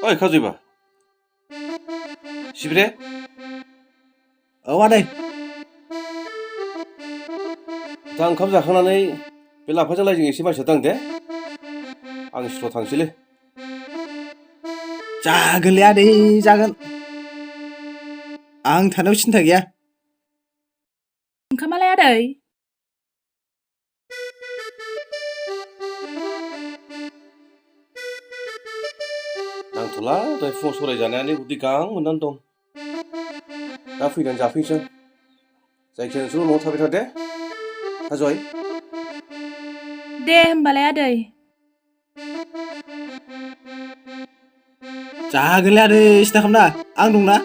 ओइ खाजैबा सिब्रे आदै दा ओंखाम जाखांनानै बे लाफाजों लाइजों एसे मानसिया दां दे आं स्कुलाव थांसैलै जागोनलै आदै जागोन आं थानायाव सिन्था गैया ओंखामालाय आदै नांथ'ला दहाय फुङाव सराय जानायानो उदै गां मोननानै दं दा फैनानै जाफैनोसै जायखिया नोंसोरल' न'आव थाबाय था दे हाजय दे होमबालाय आदै जागोनलै आदै सिन्था खालामनाङा आं दंना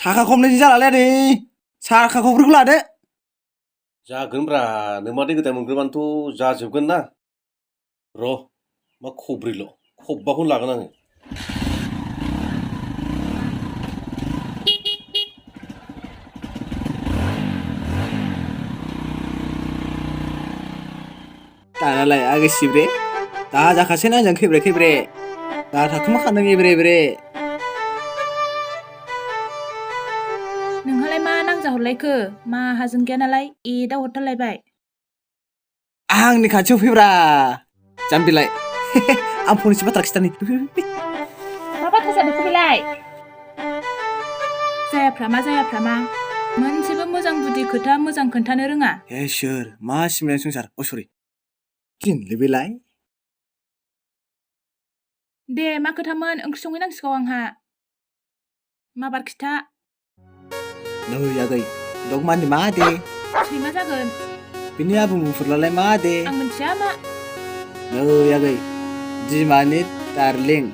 साखा खबनैजों जालालै आदै साखा खबब्रैखौ लादो जागोनब्रा नोमादै गोदान मोनग्रोबानोथ' जाजोबगोन ना र' मा खब्रैल' खबबाखौनो लागोन आङो दानालाय आगै सिब्रे दा जाखासै ना आंजों खैब्रे खैब्रे दा थाखोमाखादों एब्रे एब्रे नोंहालाय मा नांजाहरलायखो माहाजोन गैया नालाय एदाव हरथारलायबाय आंनि खाथियाव फैब्रा जाम्बिलाय आं फंनैसो बाथ्रा खिथानि मा बाथ्रा जादोंखौ बेलाय जायाफ्रामा मोनसेबो मोजां बुद्धि खोथा मोजां खोन्थानो रोङा हे सोर मा सिमनाय संसार सरि गिनलै बेलाय दे मा खोथामोन ओंख्रि संहैनांसिगौ आंहा माबार खिथा नै आगै दगमानि मा दे सैमा जागोन बिनि आबुं मुंफोरलाय मा दे आं मिथिया मा नै आगै दि मानि डार्लिं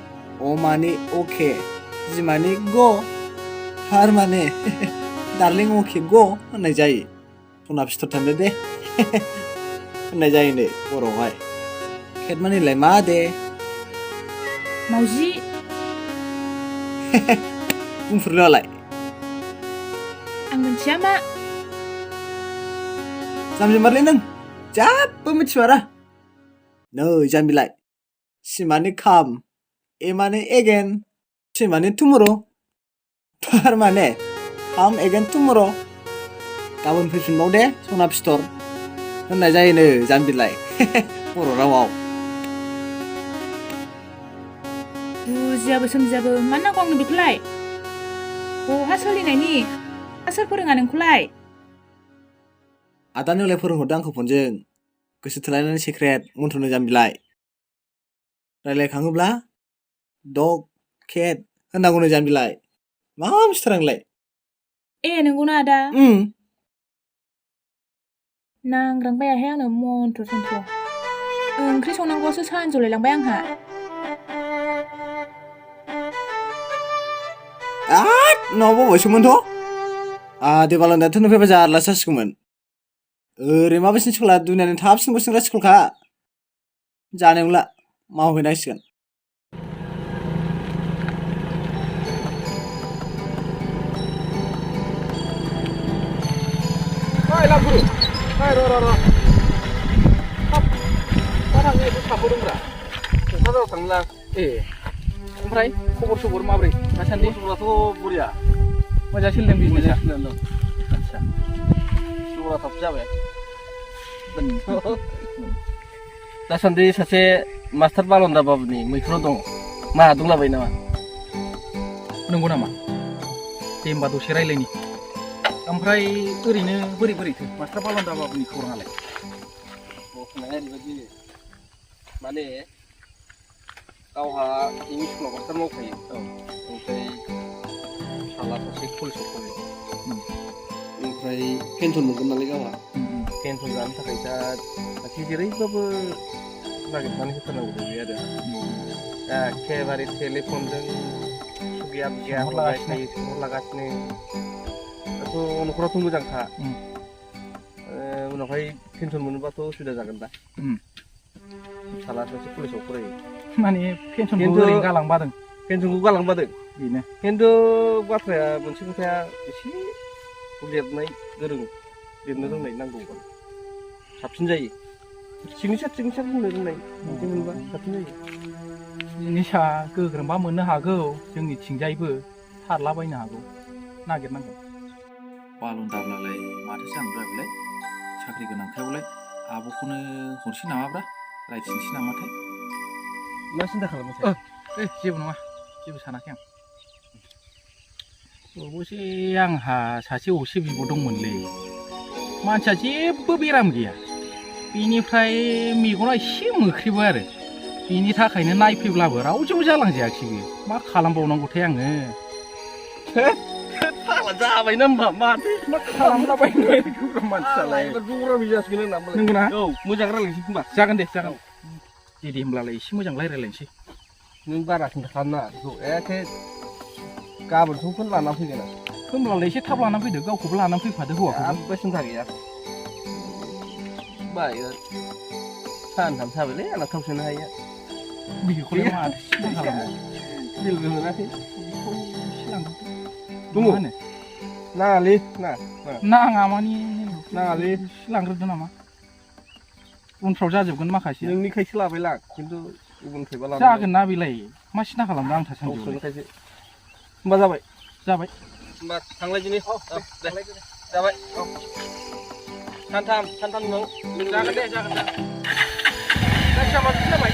अ मानि अके जि मानि ग थार माने डार्लिं अके ग होननाय जायो सना फिथर थांदो दे होननाय जायोनो बर'आवहाय केट मानिलाय मा दे मावजि बुंफोरलालाय आं मिथिया मा जाम्बिमारलै नों जेबो मिथिमारा नै जाम्बिलाय सि मानि खाम ए मानि एगेन टि मानि टुमर' थार माने खाम एगेन टुमर' गाबोन फैफिनबाव दे सना फिथर होननाय जायोनो जाम्बिलाय बर' रावाव बुजियाबो सोमजियाबो मानो नांगौ आंनो बेखौलाय बहा सोलिनायनि सोर फोरोङा नोंखौलाय आदानियावलाय फोरोंहरदों आंखौ फनजों गोसो थोलायनानै सेक्रेट मन्थ्रनो जाम्बिलाय रायलायखाङोब्ला डग केट होननांगौनो जाम्बिलाय मा मिस्थार आंलाय ए नंगौना आदा नांग्रांबायाहाय आंनो मन्थ्र सन्थ्र ओंख्रि संनांगौआसो सानजौलायलांबाय आंहा न'आव बावबायसोमोनथ' दे बालान्दायाथ' नुफैबा जारलासो जासिगौमोन ओरै माबासिन स्कुला दुनियानि थाबसिन बोरसिनग्रा स्कुलखा जानाय नंला मावहैनांसिगोन लाबुरु र' हाब मा थाङो एसे थाबोदोंब्रा क'क्राझाराव थांला ए ओमफ्राय खबर सबर माब्रै दासान्दि खबराथ' बरिया मोजां सोलिदों बिजनेसा आदसा जरा थाब जाबाय दासान्दि सासे मास्टार बालन्दा बाबुनि मैखुनाव दं मा दंलाबायो नामा नंगौ नामा दे होमबा दसे रायलायनि ओमफ्राय ओरैनो बोरैथो मास्टार बालन्दा बाबुनि खौराङालाय ओरैबायदि माने गावहा एम इ स्कुलाव मास्टार मावखायो ओमफ्राय फिसाला सासे कलेजाव फरायो ओमफ्राय पेन्सन मोनगोन नालाय गावहा पेन्सन जानो थाखाय दा सासे जेरैबाबो नागिरनानै होथारनांगौ जाहैबाय आरो दा एखेबारे टेलिफनजों सुबिया हरलागासिनो दाथ' न'खराथ' मोजांखा उनावहाय पेन्सन मोनोबाथ' उसुबिदा जागोन दा फिसाला सासे कलेजाव फरायो माने पेन्सनखौ ओरैनो गालांबादों पेन्सनखौ गालांबादों बेनो खिन्थु बाथ्राया मोनसे खोथाया एसे लिरनाय गोरों लिरनो रोंनाय नांगौबा साबसिन जायो सिगनेसार बुंनो रोंनाय बिदि मोनबा साबसिन जायो जिनिसा गोग्रोमबा मोननो हागौ जोंनिथिंजायबो सारलाबायनो हागौ नागिरनांगोन बालन्दाब्लालाय माथो जानो साख्रि गोनांखायावलाय आब'खौनो हरसै नामाब्रा रायथिनोसै नामाथाय मा सिन्था खालामनोसै जेबो नङा जेबो सानाखै आं अबसे आंहा सासे असे बिब' दंमोनलै मानसिया जेबो बेराम गैया बेनिफ्राय मेगना एसे मोख्रेबो आरो बेनि थाखायनो नायफैब्लाबो रावजोंबो जालांजायाखिसै बियो मा खालामबावनांगौथाय आङो फाग्ला जाबायना होमबा माथो मा खालामलाबायनो गोब्राब मानसियालाय जरा बिजासिगोन होनना नंगौना औ मोजां रायलायनोसै होनबा जागोन दे जागोन दे होमब्लालाय एसे मोजां रायलायनोसै नों बारा सिन्था खालामनाङा बेखौ एखे गाबोन समफोर लाना फैगोन आं होमब्लालाय एसे थाब लाना फैदो गावखौबो लाना फैफादो हौवाखौ जेबो सिन्था गैया बायो सानथाम जाबायलै आंना थाव सोनो हायिया बेखौलाय माथो सिन्था खालामो बिलबो मोनाखै दङ नाङालै नाङा मानि नाङालै लांग्रोदो नामा उनफ्राव जाजोबगोन माखासे नोंनिखायसो लाबाय लां खिन्थु गुबुनखायबा लाबाय जागोन ना बेलाय मा सिन्था खालामदों आं थासान्दियावलाय होमबा जाबाय होमबा थांलायदिनि दे जाबाय सानथाम उनाव जागोन दे जागोन जाबाय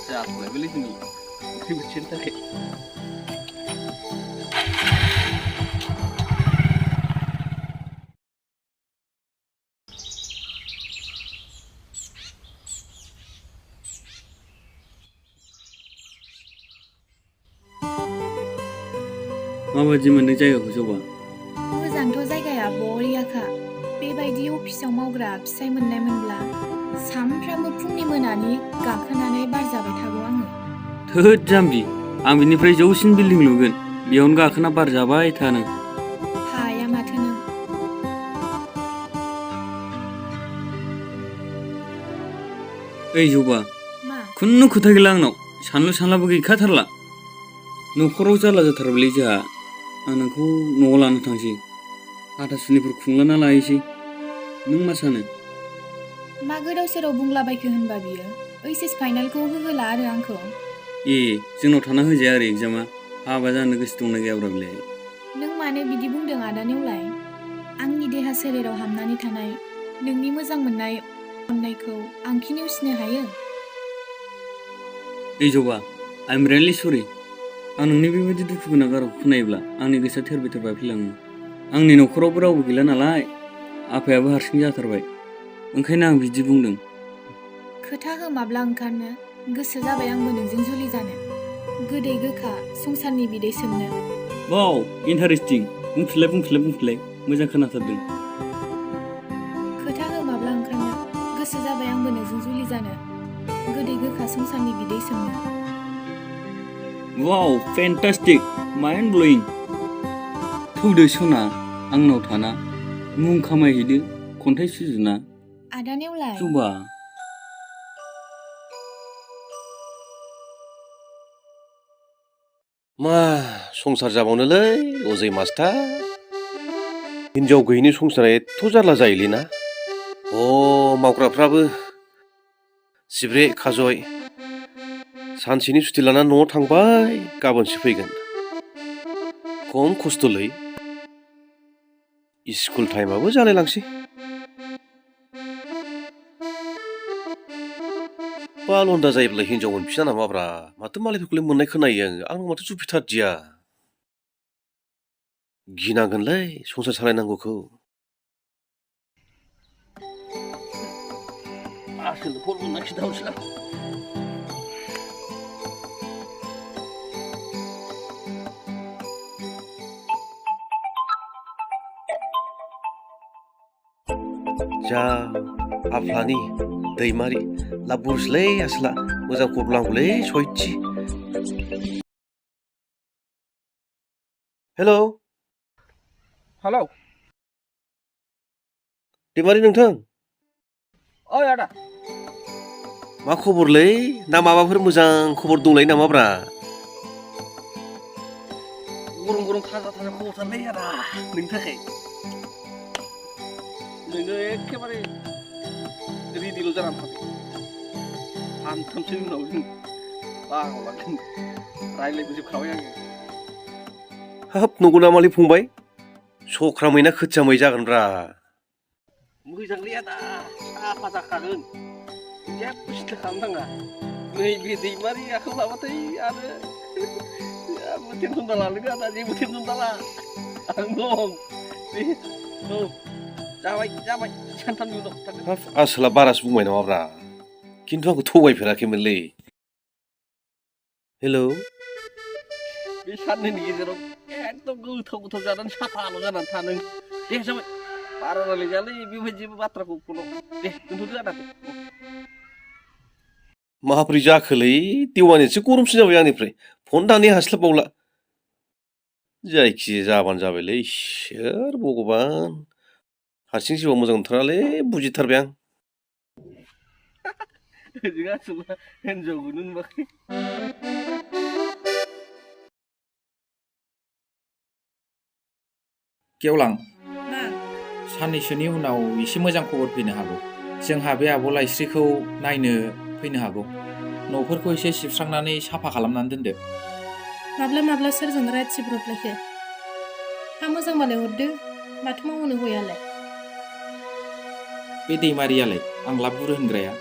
जाथ'लायबायलै दिनै ओंख्रि बोथिसेनि थाखाय माबायदि मोनदों जायगाखौ जौबा मोजांथ' जायगाया बरियाखा बेबायदि अफिसाव मावग्रा फिसाय मोननायमोनब्ला सानफ्रामबो फुंनि मोनानि गाखोनानै बार जाबाय थागौ आङो थोद जाम्बि आं बिनिफ्राय जौसिन बिल्डिं लुगोन बेयावनो गाखोना बार जाबाय थानो हाया माथो नों ओइ जौबा मा खुनु खोथा गैला आंनाव सानलु सानलाबो गैखाथारला न'खराव जारला जाथारबायलै जोंहा आं नोंखौ न'आव लानो थांसै हाथासुनिफोर खुंलाना लायसै नों मा सानो मा गोदाव सोराव बुंलाबायखो होनबा बियो ओइस फाइनालखौ होहोला आरो आंखौ ए जोंनाव थाना होजाया आरो एग्जामा हाबा जानो गोसो दंना गैयाब्रा बेलाय नों मानो बिदि बुंदों आदा नेवलाय आंनि देहा सोलेराव हाबनानै थानाय नोंनि मोजां मोननाय अननायखौ आंखि नेवसिनो हायो ओइ जौबा आइ एम रियेलि सरि आं नोंनि बेबायदि दुखु गोनां गारांखौ खोनायोब्ला आंनि गोसोआ थेर बेथेर बायफ्लेलाङो आंनि न'खरावबो रावबो गैला नालाय आफायाबो हारसिं जाथारबाय ओंखायनो आं बिदि बुंदों खोथा होमाब्ला ओंखारनो गोसो जाबाय आंबो नोंजों जुलि जानो गोदै गोखा संसारनि बिदै सोमनो वाव इन्टारेस्टिं बुंफिनलाय मोजां खोनाथारदों खोथा होमाब्ला ओंखारनो गोसो जाबाय आंबो नोंजों जुलि जानो गोदै गोखा संसारनि बिदै सोमनो वाव फेन्टास्टिक माइन्ड ब्ल'यिं थौदो सना आंनाव थाना मुं खामायहैदो खन्थाइ सुजुना आदा नेवलाय जौबा मा संसार जाबावनोलै अजय मास्टार हिनजाव गैयिनि संसारा एथ' जारला जायोलै ना मावग्राफ्राबो जिब्रे खाजय सानसेनि सुथि लानानै न'आव थांबाय गाबोनसो फैगोन खम खस्थ'लै स्कुल टाइमाबो जालायलांसै बालन्दा जायोब्ला हिनजाव मोनफिना नामाब्रा माथो मालायफोरखौलाय मोननाय खोनायो आङो माथो जुपिथारदिया गिनांगोनलै संसार सालायनांगौखौ आसोल फल मोनना खिन्थाहरसै जा आफ्लानि दैमारि लाबुसलै आसोला मोजां खबर नांगौलै सयथि हेलौ दैमारि नोंथां ओइ आदा मा खबरलै ना माबाफोर मोजां खबर दंलायो नामाब्रा गरम गरम थाजा थाजा खबरथारलै आदा नोंनि थाखाय नोङो एखेबारे रेडिल' जानानै थादो सानथामसो उनाव जों बागावलांगोन रायज्लायबोजोबखाबाय आङो हाब नंगौ नामालै फंबाय सख्रामै ना खोथियामै जागोनब्रा मोजांलै आदा साफा जाखागोन जेबो सिन्था खालामनाङा नैबे दैमारियाखौ लाबाथाय आरो जेबो टेनसन दाला लोगो आदा जेबो टेनसन दाला आं दं दे औ जाबाय जाबाय सानथामनि उनाव थांगोन हाब आसोला बारासो बुंबाय नामाब्रा खिन्थु आंखौ थगायफेराखैमोनलै हेलौ बे साननैनि गेजेराव एकदम गोथाव गोथाव जानानै साफाल' जानानै था नों दे जाबाय बारा रायलायजायालै बेबायदि बाथ्राखौ फनाव दे दोनथ'दो आदा दे माब्रै जाखोलै देवानियासो गरमसिन जाबाय आंनिफ्राय फन दाननो हास्लाबबावला जायखिजाया जाबानो जाबायलै इसोर भगबान हारसिं जिउआ मोजां नंथारालै बुजिथारबाय आं ओजों आसोला हिनजावखौनो नुवाखै गेवलां मा साननैसोनि उनाव एसे मोजां खबर फैनो हागौ जोंहा बे आब' लाइस्रिखौ नायनो फैनो हागौ न'फोरखौ एसे सिबस्रांनानै साफा खालामनानै दोनदो माब्ला माब्ला सोरजों रायथिब्रबलायखो हा मोजांबालाय हरदो माथो मावनो गयालाय बे दैमारियालाय आंला बुरो होनग्राया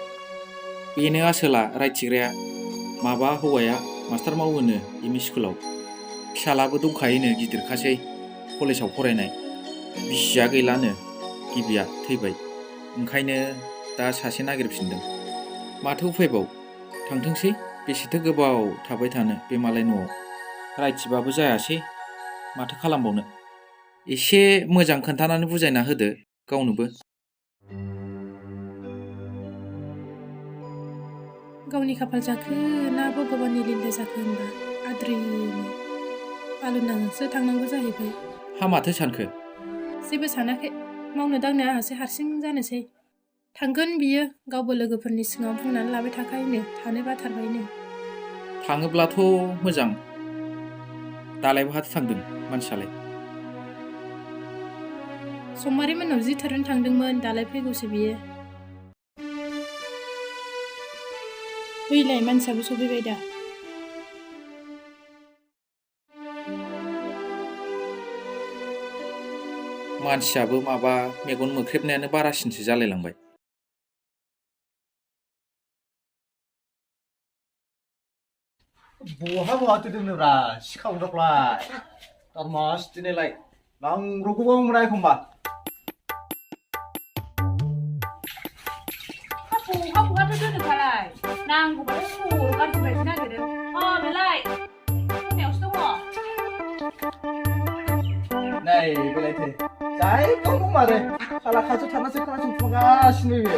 बेनो आसोला रायथिग्राया माबा हौवाया मास्टार मावोनो एम इ स्कुलाव फिसालाबो दंखायोनो गिदिरखासै कलेजाव फरायनाय बिसिया गैलानो गिबिया थैबाय ओंखायनो दा सासे नागिरफिनदों माथो उफायबाव थांथोंसै बेसेथो गोबाव थाबाय थानो बे मालाय न'आव रायथिबाबो जायासै माथो खालामबावनो एसे मोजां खोन्थानानै बुजायना होदो गावनोबो गावनि खाफाल जाखो ना भगबाननि लिला जाखो होनबा आद्रिनो आलुनासो थांनांगौ जाहैबाय हा माथो सानखो जेबो सानाखै मावनो दांनो आंहासो हारसिं जानोसै थांगोन बियो गावबो लोगोफोरनि सिगाङाव बुंनानै लाबाय थाखायोनो थानो बाथारबायनो थाङोब्लाथ' मोजां दालाय बहाथो थांदों मानसियालाय सम्मारि मोननाव जि थोरनो थांदोंमोन दालाय फैगौसो बियो फैलाय मानसियाबो सफैबाय दा मानसियाबो माबा मेगन मोख्रेबनायानो बारासिनसो जालायलांबाय बहाथो दोनोब्रा सिखावदावलाय थारमास दिनैलाय नांग्रगौबा मोना एखमबा बहाथो दोनोखालाय नांगौबाथाय सर गाज्रि बायदि नागिरो बेलाय खमायावसो दङ नै बेलायथो जायगायाव दं मारो साला खाथियाव थानासो खोनासंफुगासिनो बे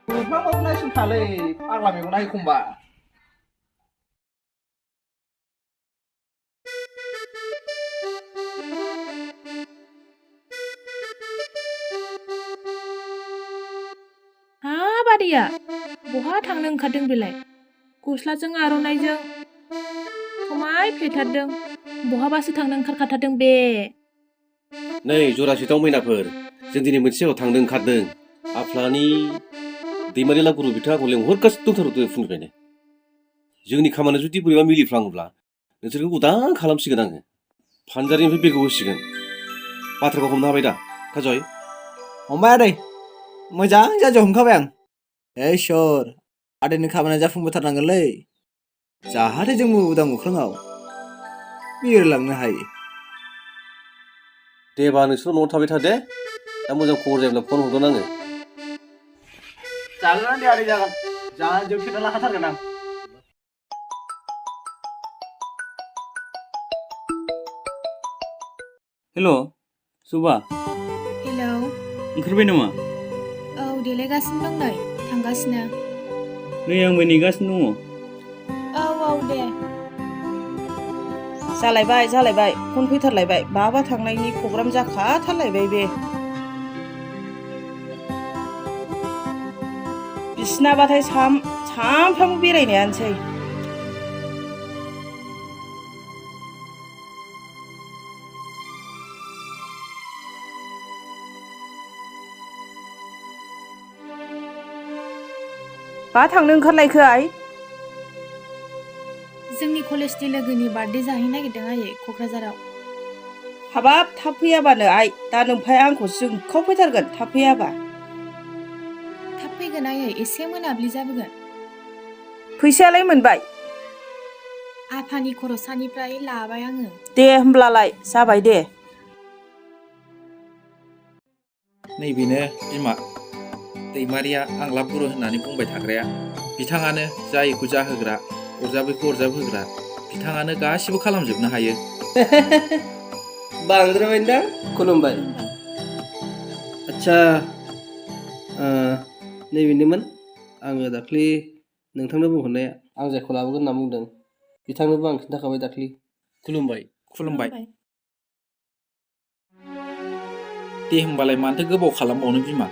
मोखांबाबो नायसनखालै फाग्ला मेगना एखमबा बादिया बहा थांनो ओंखारदों बेलाय गस्लाजों आर'नाइजों समाय फ्लेथारदों बहाबासो थांनो ओंखारखाथारदों बे नै जरासे दाउ मैनाफोर जों दिनै मोनसे जायगायाव थांनो ओंखारदों आफ्लानि दैमारि लागुरु बिथाङा आंखौ लेंहरगासिनो दंथारो फुंनिफ्रायनो जोंनि खामानिया जुदि बोरैबा मिलिफ्लाङोब्ला नोंसोरखौ उदां खालामसिगोन आङो फानजारिनिफ्राय बेगखौ होसिगोन बाथ्राखौ हमनो हाबाय दा काजय हमबाय आदै मोजां जायगायाव हमखाबाय आं इसोर आदैनि खामानिया जाफुंबोथारनांगोनलै जाहाथे जोंबो उदां अख्राङाव बिरलांनो हायो देबा नोंसोर न'आव थाबाय था दे दा मोजां खबर जायोब्ला फन हरगोन आङो जागोन दे आदै जागोन जाहाजों खेबना लाखाथारगोन आं हेल' सुबा हेलौ ओंखारबाय नामा औ देलायगासिनो दं नै थांगासिनो नै आंबो नेगासिनो दङ औ दे जालायबाय फन फैथारलायबाय माबा थांनायनि प्रग्राम जाखाथारलायबाय बे बिसिनाबाथाय सामफ्रामबो बेरायनायानोसै बा थांनो ओंखारलायखो आइ? जोंनि कलेजनि लोगोनि बार्थडे जाहैनो नागिरदों आयै क'क्राझाराव। हाबाब थाब फैयाबानो आइ, दा नोमफाय आंखौ जोंखाव फैथारगोन थाब फैयाबा। थाब फैगोन आयै, एसे मोनाब्लि जाबोगोन। फैसायालाय मोनबाय? आफानि खर'सानिफ्राय लाबाय आङो। दे होमब्लालाय जाबाय दे। नैबेनो बिमा दैमारिया आंला बुरो होननानै बुंबाय थाग्राया। बिथाङानो जायैखौ जाहोग्रा, अरजाबैखौ अरजाबहोग्रा। बिथाङानो गासिबो खालामजोबनो हायो। बांद्रायबायदां। खुलुमबाय। आदसा नैबेनोमोन आङो दाख्लि नोंथांनो बुंहरनाया। आं जायखौ लाबोगोन होनना बुंदों बिथांनोबो आं खिन्थाखाबाय दाख्लि। खुलुमबाय। खुलुमबाय। दे होमबालाय माथो गोबाव खालामबावनो बिमा।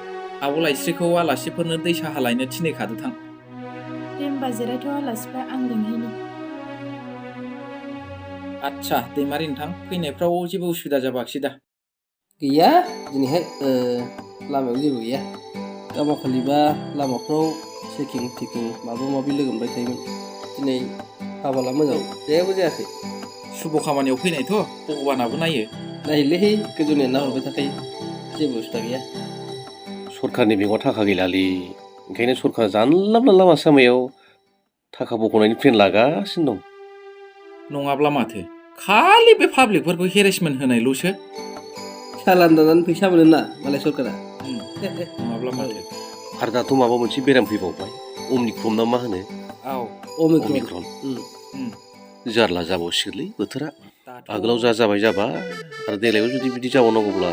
आब' लाइस्रिखौ आलासिफोरनो दै साहा लायनो थिनहैखादो थां। दे होमबा जिरायथ' आलासिफ्रा, आं लिंहैनि। आदसा दैमारि नोंथां, फैनायफ्राव जेबो उसुबिदा जाबाखिसै दा? गैया दिनैहाय लामायाव जेबो गैया। गामाखालिबा लामाफ्राव चेकिं टेकिं माबा माबि लोगो मोनबाय थायोमोन। दिनै हाबाला मोजां जेबो जायाखै। शुभ खामानियाव फैनायथ' भगबानाबो नायो। नायलै गोजौनिया नाहरबाय थाखायो, जेबो उसुबिदा गैया। सरखारनि बेंकआव थाखा गैलालै, ओंखायनो सरखारा जानला मोनला लामा सामायाव थाखा बख'नायनि प्लेन लागासिनो दं। नङाब्ला माथो, खालि बे पाब्लिकफोरखौ हेरेसमेन्ट होनायल'सो। सालान दानानै फैसा मोनोना मालाय सरखारा। नङाब्ला माथो। आरो दाथ' माबा मोनसे बेराम फैबावबाय, अमिक्रन ना मा होनो? औ अमिक्रन। जारला जाबावसिगोनलै बोथोरा। आगोलाव जाबाय आरो देग्लायबो जुदि बिदि जाबावनांगौब्ला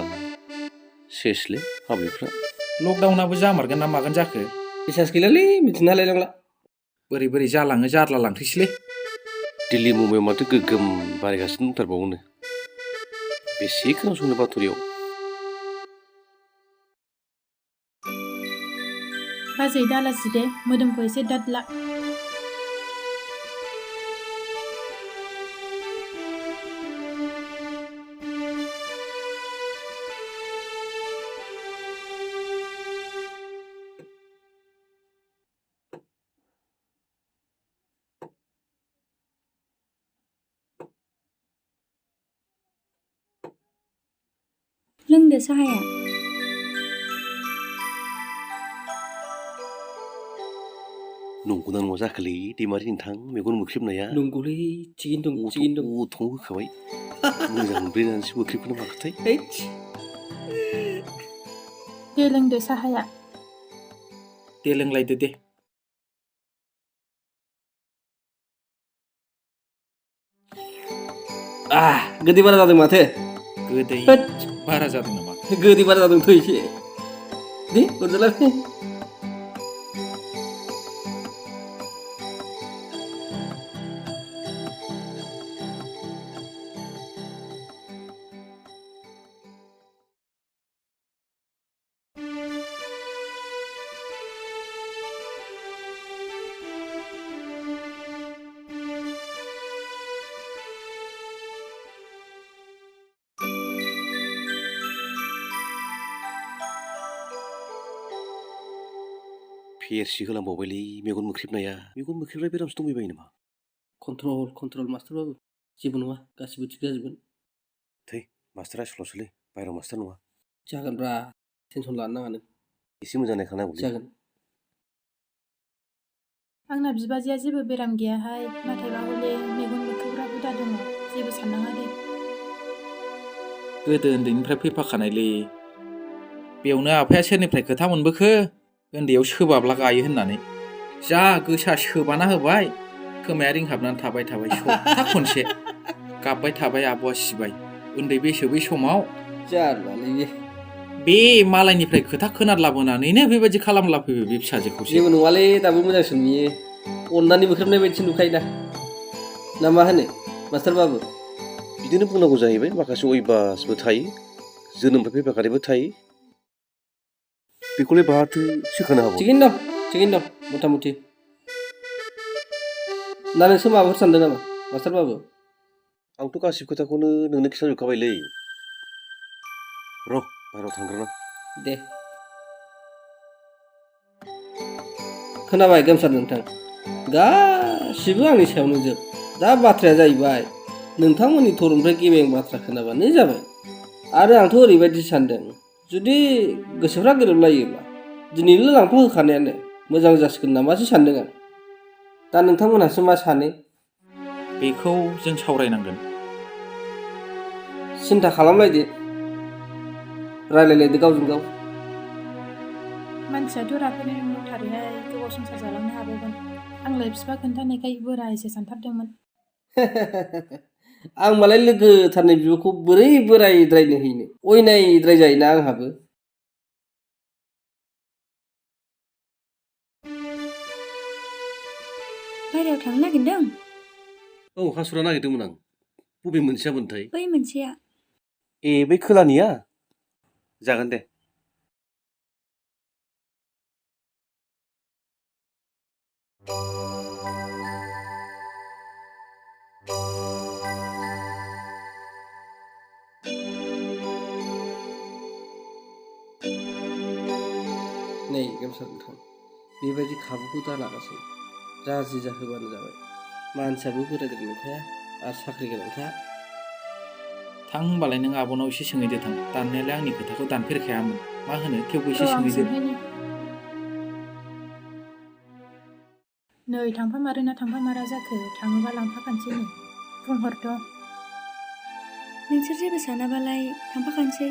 सेसलै पाब्लिकफ्रा। लकडाउनाबो जामारगोन ना मागोन जाखो? बिसास गैलालै, मिथिना हालायलांला। बोरै जालाङो जारला लांथोंसैलै। दिल्ली मुम्बाइआव माथो गोगोम बारायगासिनो दंथारबावोनो। बेसे खोनासंनो बाथ'रियाव। बाजै दालासि दे, मोदोमखौ एसे दादला। लोंदो साहाया। नंगौना नङा जाखोलै दैमारि नोंथां मेगन मोख्रेबनाया? नंगौलै, थिगैनो दं। अथं होखाबाय। मोजां मोनब्रेनानैसो मोख्रेबखोना माखोथाय? दे लोंदो साहाया। दे लोंलायदो दे। गोदै बारा जादों माथो। गोदै बारा जादों नामा? गोदै बारा जादोंथ' एसे। दे हरजालाय। फेरसि होलांबावबायलै मेगन मोख्रेबनाया। मेगन मोख्रेबनाय बेरामसो दंबायबायो नामा? कन्ट्रल मास्टारबाबु, जेबो नङा, गासिबो थिग जाजोबगोन। थै मास्टारा स्कुलावसोलै, बाहेरायाव मास्टार नङा। जागोनब्रा, टेनसन लानो नाङा नों। एसे मोजां नायखानांगौलै। जागोन। आंना बिबाजैया जेबो बेराम गैयाहाय, नाथायबा हले मेगन मोख्रेबग्रा हुदा दङ। जेबो साननाङा दे। गोदो उन्दैनिफ्राय फैफाखानायलै। बेयावनो आफाया सोरनिफ्राय खोथा मोनबोखो उन्दैयाव सोबाब्ला गायो होननानै। जा गोसा सोबाना होबाय, खोमाया रिंहाबनानै थाबाय सप्ता खनसे। गाबबाय थाबाय आब'आ सिबाय। उन्दै बैसो बै समाव। जारलालै बे मालायनिफ्राय खोथा खोनादलाबोनानैनो बेबायदि खालामलाफैबाय बे फिसाजोखौसो। जेबो नङालै, दाबो मोजांसिन नुयो। अननानै मोख्रेबनाय बायदिसो नुखायोना। ना मा होनो मास्टार बाबु? बिदिनो बुंनांगौ जाहैबाय, माखासे अयभासबो थायो, जोनोमनिफ्राय फैफाखानायबो थायो। बेखौलाय बहाथो सोखानो हागौ? थिगैनो दं मथा मथि। ना नोंसो माबाफोर सानदों नामा मास्टार बाबु? आंथ' गासिबो खोथाखौनो नोंनो खिन्थाजोबखाबायलै। र' बाहेरायाव थांग्रोना। दे। खोनाबाय गोमसार नोंथां गासिबो आंनि सायावनो जोब दा बाथ्राया जाहैबाय नोंथांमोननि थरनिफ्राय गेबें बाथ्रा खोनाबानो जाबाय आरो आंथ' ओरैबायदि सानदों जुदि गोसोफ्रा गोरोबलायोब्ला दिनैनो लांफा होखानायानो मोजां जासिगोन नामासो सानदों आं दा नोंथांमोनहासो मा सानो बेखौ जों सावरायनांगोन सिन्था खालामलायदो रायलायलायदो गावजों गाव मानसियाथ' राफोदनो दंथारोहाय गोबाव संसार जालांनो हाबावगोन आंलाय बिफा खोन्थानायखाय बोरायसो सानथारदोंमोन आं मालाय लोगोथारनि बिब'खौ बोरै बोरायद्रायनो हैनो अयनायद्राय जायोना आंहाबो बायहेरायाव थांनो नागिरदों औ हासुरा नागिरदोंमोन आं बबे मोनसेयामोनथाय बै मोनसेया ए बै खोलानिया जागोन दे नै गोमसार नोंथां बेबायदि खाबुखौ दा लागासै राजि जाहोबानो जाबाय मानसियाबो बोरायद्राय नंखाया आरो साख्रि गोनांखा थां होनबालाय नों आब'नाव एसे सोंहैदो थां दाननायालाय आंनि खोथाखौ दानफेरखायामोन मा होनो थेवबो एसे र' आं सोंहैदो सोंहैनि नै थांफामारो ना थांफामारा जाखो थाङोबा लांफाखानोसैनो बुंहरथ' नोंसोर जेबो सानाबालाय थांफाखानोसै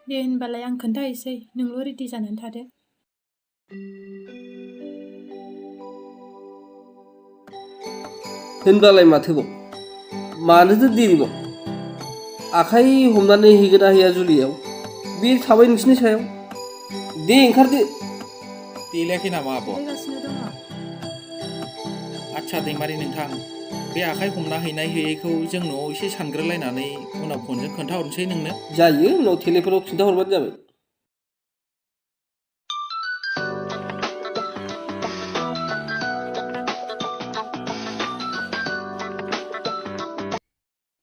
दे होनबालाय आं खोन्थाहैसै नोंल' रेडि जानानै थादो होनब्लालाय माथोबाव मानोथो देरिबाव आखाइ हमनानै हैगोन ना हैया जुलियाव बे थाबाय नोंसिनि सायाव दे ओंखारदो देलायाखै नामा आब' देलायगासिनो दङ आदसा दैमारि नोंथां बे आखाइ हमना हैनाय हैयैखौ जों न'आव एसे सानग्रोलायनानै उनाव फनजों खोन्थाहरनोसै नोंनो जायो उनाव टेलिफनाव खिन्थाहरबानो जाबाय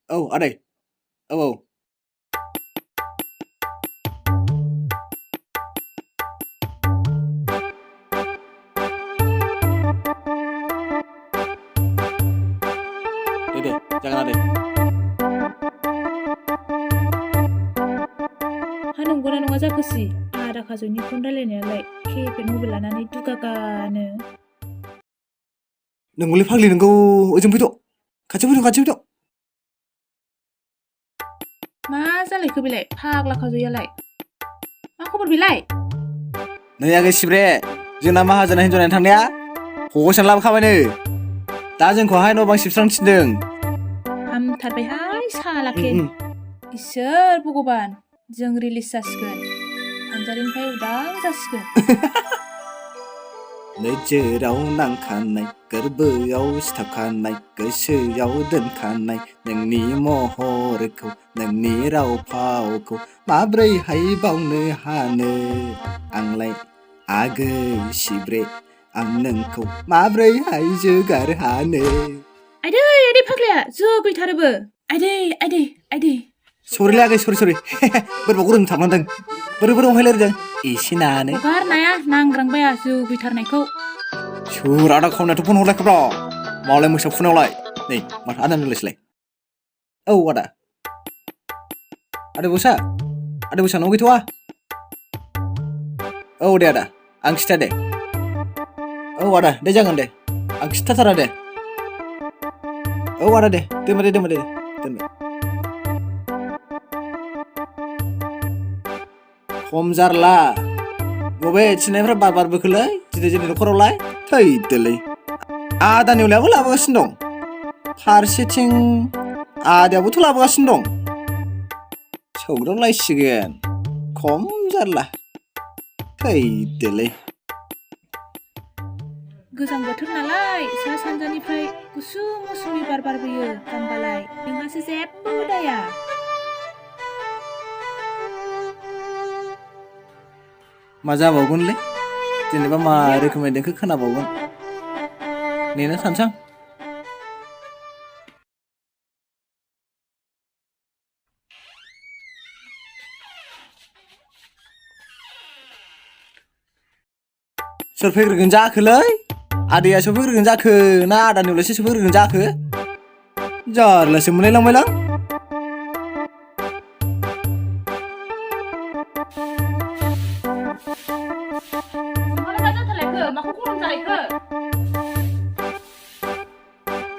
औ आदै औ दे जागोन आदै हा नंगौना नङा जाखोसि आदा खाजयनि फन रायलायनायालाय केपेड मबाइल लानानै दुगागानो नोंगौलै फाग्लि नोंगौ ओजों फैद' खाथियाव फैद' मा जालायखो बेलाय फाग्ला खाजयालाय मा खबर बेलाय नै आगै सिब्रे जोंना माहाजोना हिन्जाव नायनो थांनाया हगारसानो लाबोखाबायनो दा जोंखौहाय न' बां सिबस्रांनो थिनदों हामथारबायहाय सालाखे इसोर भगबान जों रिलिज जासिगोन नार्जारिनिफ्राय उदां जासिगोन नोजोराव नांखानाय गोरबोआव सिथाबखानाय गोसोआव दोनखानाय नोंनि महरखौ नोंनि राव फावखौ माब्रैहाय बावनो हानो आंलाय आगै सिब्रे आं नोंखौ माब्रैहाय जोगार हानो आइदै फाग्लाया जोगैथारोबो आइदै सरिलै आगै सरि बोरैबा गरम थाबनांदों बोरै अहाय रायलायदों एसे नानो हगारनाया नांग्रांबाया जोगैथारनायखौ सोर आदा खावनायाथ' फन हरलायखोब्रा मालाय मोसौ फुनायावलाय नै माथो आदा नोंलायसैलाय औ आदा बसा न'आव गैथ'वा औ दे आदा आं खिथा दे औ आदा दे जागोन दे आं खिथाथारा दे औ आदा दे दोनबाय दोनबाय खम जारला बबे थिनायफ्रा बारबोखोलै दिनै जोंनि न'खरावलाय थैदोलै आदानि उलायाबो लाबोगासिनो दं फारसेथिं आदायाबोथ' लाबोगासिनो दं सौग्रावलायसिगोन खम जारला थैदोलै गोजां बोथोर नालाय सा सानजानिफ्राय गुसु मौसुमि बार बारबोयो गामबालाय नोंहासो जेबो उदाया मा जाबावगोनलै जेनेबा मा रोखोमै देंखो खोनाबावगोन नेना थानसां सोर फैग्रोगोन जाखोलै आदैया सफैग्रोगोन जाखो ना आदानि उनावसो सफैग्रोगोन जाखो जारलासो मोनलायलांबायलां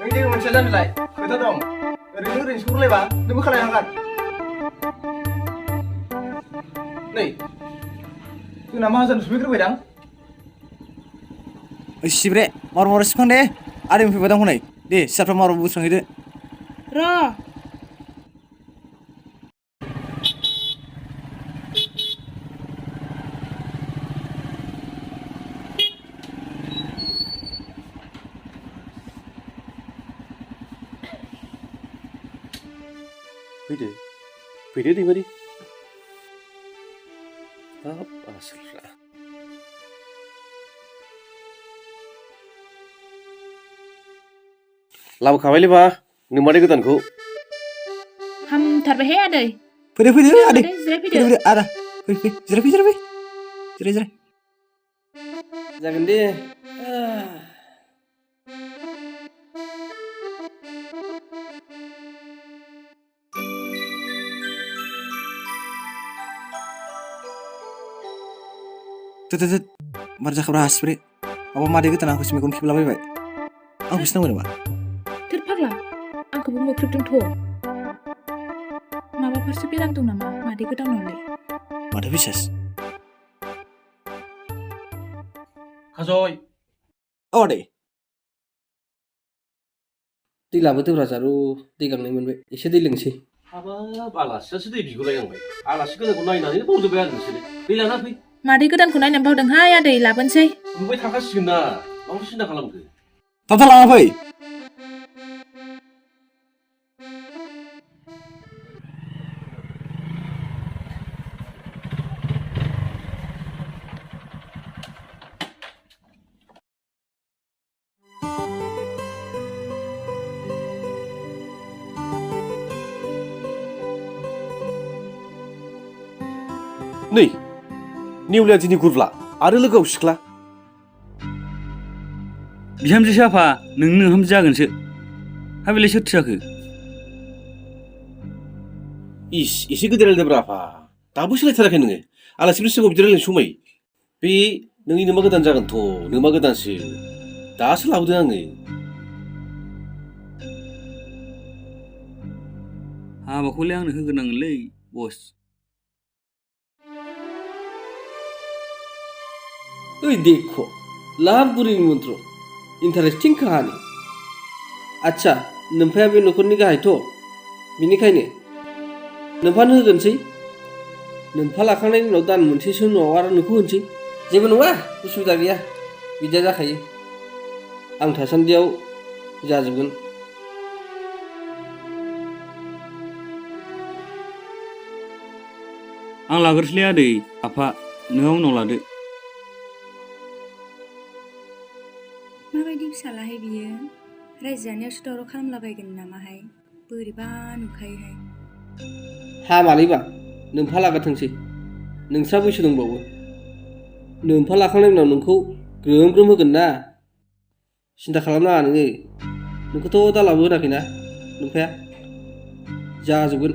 ओइ मोनसे जामिलाय खोथा दं ओरैनो सौलायबा नोंबो खालायनो हागोन नै जोंना माहाजोन सफैग्रोबायदां सिब्रे मार सिफां दे आदैनि फैबायदां हनै दे सियारफ्रा मार बुस्रांहैदो र' फैदो दैमारि हाब आसोलफ्रा लाबोखाबायलै बा नोमादै गोदानखौ हामथारबायहाय आदै फैदो आदै जिरायफैदो फैदो आदा फै जिराय जागोन दे मार जाखाब्रा सिब्रे माबा मादै गोदान आंखौसो मेगन खेबलाबायबाय आंखौसो नांबाय नामा थोर फाग्ला आंखौबो मोख्रेबदोंथ' माबाफोरसो बेराम दं नामा मादै गोदानावलाय माथो बिसास खाजय औ आदै दै लाबोदोब्रा जारु दै गांनाय मोनबाय एसे दै लोंसै हाबाब आलासियासो दै बिगुलायनांबाय आलासि गोदानखौ नायनानै बावजोब्बाय आरो नोंसोरो दै लाना फै मादै गोदानखौ नायनानै बावदोंहाय आदै लाबोनोसै नुबाय थाखासिगोन ना माखौ सिन्था खालामखो थाब लाना फै नै नेवलिया दिनै गुरब्ला आरो लोगोआव सिख्ला बिहामजो साफा नोंनो ओंखाम जागोनसो हाबिलाय सोरथो जाखो इस एसे गोदै रायलायदोब्रा आफा दाबो सोलायथाराखै नोङो आलासिफोरनि सिगाङाव बिदि रायलायनो समाय बे नोंनि नोमा गोदान जागोनथ' नोमा गोदानसो दासो लाबोदों आङो हाबाखौलाय आंनो होग्रोनांगोनलै बस ओइ देखो लाभ गुरिनि मन्त्र इन्टारेस्टिं काहानि आच्छा नोमफाया बे न'खरनि गाहायथ' बिनिखायनो नोमफानो होगोनसै नोमफा लाखांनायनि उनाव दान मोनसेसो उनाव आरो नोंखौ होनोसै जेबो नङा उसुबिदा गैया बिदिया जाखायो आं थासान्दियाव जाजोबगोन आं लाग्रोसैलै आदै आफा नोंहा उनाव लादो माबायदि फिसालाहाय बियो रायजो जानायावसो दावराव खालामलाबायगोन नामाहाय बोरैबा नुखायोहाय हामालैबा नोमफा लाग्रोथोंसै नोंस्रा बैसो दंबावो नोमफा लाखांनायनि उनाव नोंखौ ग्रोम ग्रोम होगोन ना सिन्था खालामनाङा नोङो नोंखौथ' दालाबो होनाखैना नोमफाया जाजोबगोन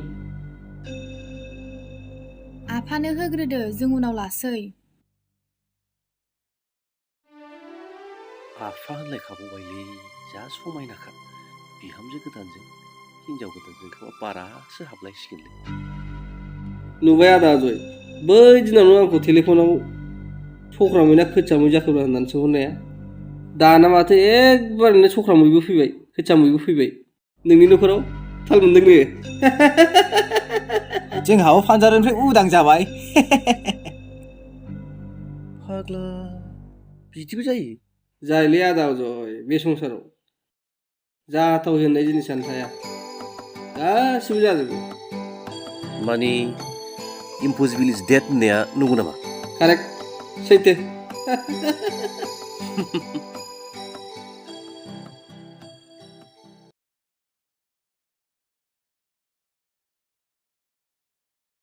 आफानो होग्रोदो जों उनाव लासै आफा होनलायखाबावबायलै जा समायनाखा बिहामजो गोदानजों हिनजाव गोदानजों खोमा बारासो हाबलायसिगोनलै नुबाय आदा अजय बै दिनावनो आंखौ टेलिफनाव सख्रामै ना खोथियामै जाखोब्रा होननानै सोंहरनाया दाना माथो एकबारैनो सख्रामैबो फैबाय खोथियामैबो फैबाय नोंनि न'खराव थाल मोनदों नोङो जोंहाबो फानजारनिफ्राय उदां जाबाय फाग्ला बिदिबो जायो जायलै आदा अजय बे संसाराव जाथाव होननाय जिनिसानो थाया गासिबो जाजोबो माने इम्पसिबल इज डेड होननाया नंगौ नामा कारेक्ट सैथो